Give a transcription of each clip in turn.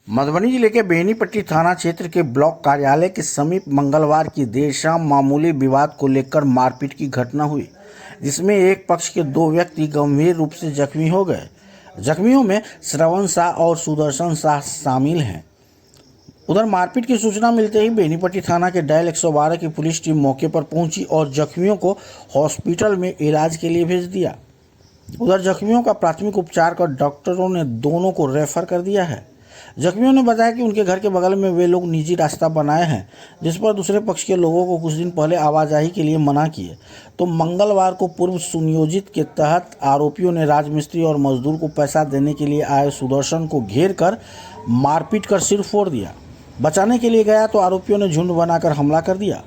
मधुबनी जिले के बेनीपट्टी थाना क्षेत्र के ब्लॉक कार्यालय के समीप मंगलवार की देर शाम मामूली विवाद को लेकर मारपीट की घटना हुई, जिसमें एक पक्ष के दो व्यक्ति गंभीर रूप से जख्मी हो गए। जख्मियों में श्रवण शाह और सुदर्शन शाह शामिल हैं। उधर मारपीट की सूचना मिलते ही बेनीपट्टी थाना के डायल 112 की पुलिस टीम मौके पर पहुंची और जख्मियों को हॉस्पिटल में इलाज के लिए भेज दिया। उधर जख्मियों का प्राथमिक उपचार कर डॉक्टरों ने दोनों को रेफर कर दिया है। जख्मियों ने बताया कि उनके घर के बगल में वे लोग निजी रास्ता बनाए हैं, जिस पर दूसरे पक्ष के लोगों को कुछ दिन पहले आवाजाही के लिए मना किए, तो मंगलवार को पूर्व सुनियोजित के तहत आरोपियों ने राजमिस्त्री और मजदूर को पैसा देने के लिए आए सुदर्शन को घेर कर मारपीट कर सिर फोड़ दिया। बचाने के लिए गया तो आरोपियों ने झुंड बनाकर हमला कर दिया।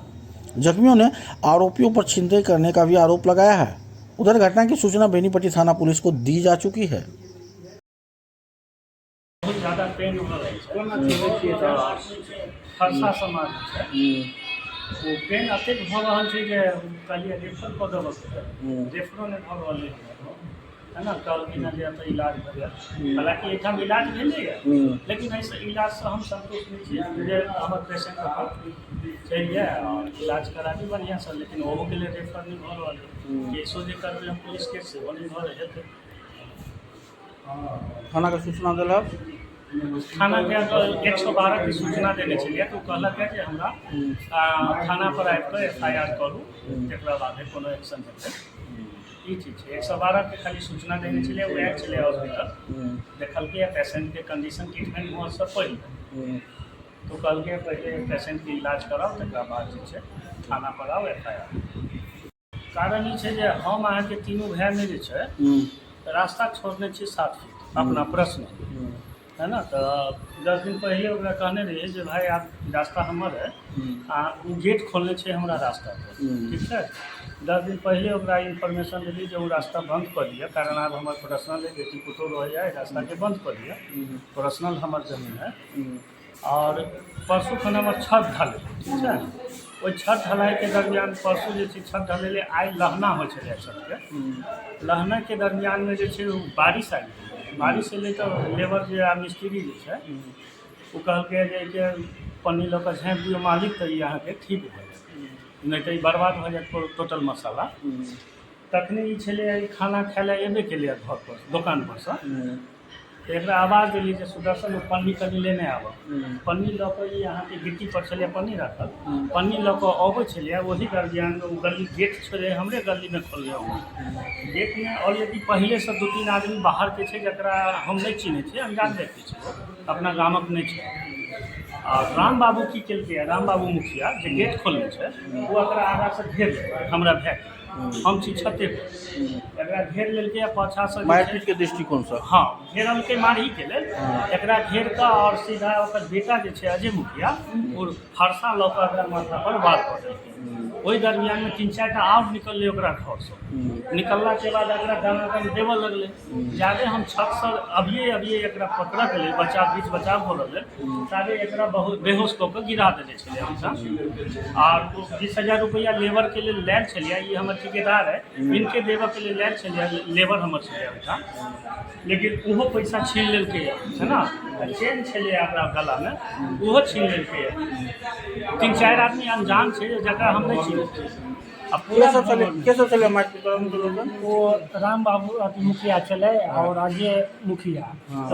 जख्मियों ने आरोपियों पर छिनतई करने का भी आरोप लगाया है। उधर घटना की सूचना बेनीपट्टी थाना पुलिस को दी जा चुकी है। बहुत ज्यादा पेन हो रहल छै। तऽ फरसा समाज छै, ओ पेन एतेक भऽ रहल छै जे कहलियै रेफर कऽ देबक, रेफरो नहि भऽ रहल है, है ना। कहलखिन हँ जे एतऽ इलाज भऽ जायत। हालाँकि एहिठाम इलाज भेलैए, लेकिन एहिसँ इलाजसँ हम सन्तुष्ट नहि छी जे हमर पेशेंट अपन चलि जाय आओर इलाज कराबी बढ़िआँसँ, लेकिन ओहोके लेल रेफर नहि भऽ रहल है। केसो जे करबै हम पुलिस केस, सेहो नहि भऽ हेतै। थाना के सूचना दिलक? थाना के 112 के सूचना देने छलियै, तऽ ओ कहलक जे हमरा थाना पर आबि कऽ एफआईआर करू, तकरा बादे कोनो एक्शन हेतै। ई चीज छै। 112 के खाली सूचना देने छलियै। ओ आयल छलै हॉस्पिटल, देखलकै पेशेंटके कंडीशन, ट्रीटमेंट हुअसँ पहिले। तऽ कहलकै पहिले पेशेंटके इलाज कराउ, तकरा बाद जे छै थाना पर आउ एफआईआर। कारण ई छै जे हम अहाँके तीनू भायमे जे छै रास्ता छोड़ने छी 7 फीट अपना प्रश्न है ना। तऽ 10 दिन पहिले ओकरा कहने रहियै जे भाइ, आब रास्ता हमर है आ ओ गेट खोलने छै हमरा रास्तापर, ठीक छै। 10 दिन पहिले ओकरा इन्फॉर्मेशन देली जे ओ रास्ता बन्द कऽ दिअ, कारण आब हमर पर्सनल है, बेटी पुतहु रहैए, एहि रास्ताके बन्द कऽ दिअ, पर्सनल हमर जमीन है। आओर परसू खन हमर छत ढालै, ठीक छै। ओहि छत ढलाइके दरमियान परसू जे छै छत ढलेलै, आइ लहना होइ छलै। छतके लहनाके दरमियानमे जे छै ओ बारिश आबि गेलै। बारिश एलै तऽ लेबर जे आ मिस्त्री जे छै, ओ कहलकै जे एहिके पन्नी लऽ कऽ झाँपि दियौ मालिक, तऽ ई अहाँके ठीक भऽ जायत, नहि तऽ ई बर्बाद भऽ जायत टोटल मसाला। तखने ई छलै ई खाना खाय लए एबे केलैए घरपर, दोकानपर सँ। तऽ एकरा आवाज देलियै जे सुदर्शन, ओ पन्नी कनि लेने आबऽ। पन्नी लऽ कऽ ई अहाँके गिट्टी पर छलै पन्नी राखल, पन्नी लऽ कऽ अबै छलियै। ओही दरमियानमे ओ गली गेट छलै, हमरे गलीमे खोलले। ओ गेटमे ऑलरेडी पहिलेसँ दू तीन आदमी बाहरके छै, जकरा हम नहि चिन्है छियै, अनजान व्यक्ति छै, ओ अपना गामक नहि छै। आ राम बाबू की केलकै, राम बाबू मुखिया जे गेट खोलने छै, ओ एकरा आगासँ घेर लेलकै हमरा भायके। हम छी छते पर। एकरा घेर लेलकै आ पाछासँ जे छै- मारपीट के दृष्टिकोण से? हँ, घेरलकै मारही के लेल। एकरा घेर कऽ आओर सीधा ओकर बेटा जे छै अजय मुखिया, ओ फरसा लऽ कऽ एकरा माथा पर वार कऽ देलकै। ओहि दरमियानमे तीन चारि टा आओर निकललै ओकरा घरसँ। निकललाके बाद एकरा दाना देबऽ लगलै। जाबे हम छतसँ अभिये अभिये एकरा पकड़ऽके लेल बचाव, बीच बचाव हो रहलै, ताबे एकरा बहुत बेहोश कऽ कऽ गिरा देने छलै हमसभ। आर 20,000 रुपैआ लेबरके लेल लायल छलियै। ई हमर ठिकेदार है, इनके देबऽके लेल लायल छलियै, लेबर हमर छलै ओहिठाम, लेकिन ओहो पैसा छीन लेलकै है ना। आ चेन छलै ओकरा गलामे, ओहो छीन लेलकै। तीन चारि आदमी अनजान छै जकरा हम नहि चिन्है छियै आ के पूरा सब छलै, के सब छलै मारपीट करऽ लोगन? ओ राम बाबू अथी मुखिया छलै आओर अजय मुखिया,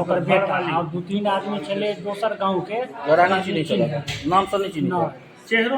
ओकर बेटा घरवाली। आओर दू तीन आदमी छलै दोसर गाँवके। घरा नहि चिन्है छलै? नाम से नहि चिन्है? नहि। चेहरो।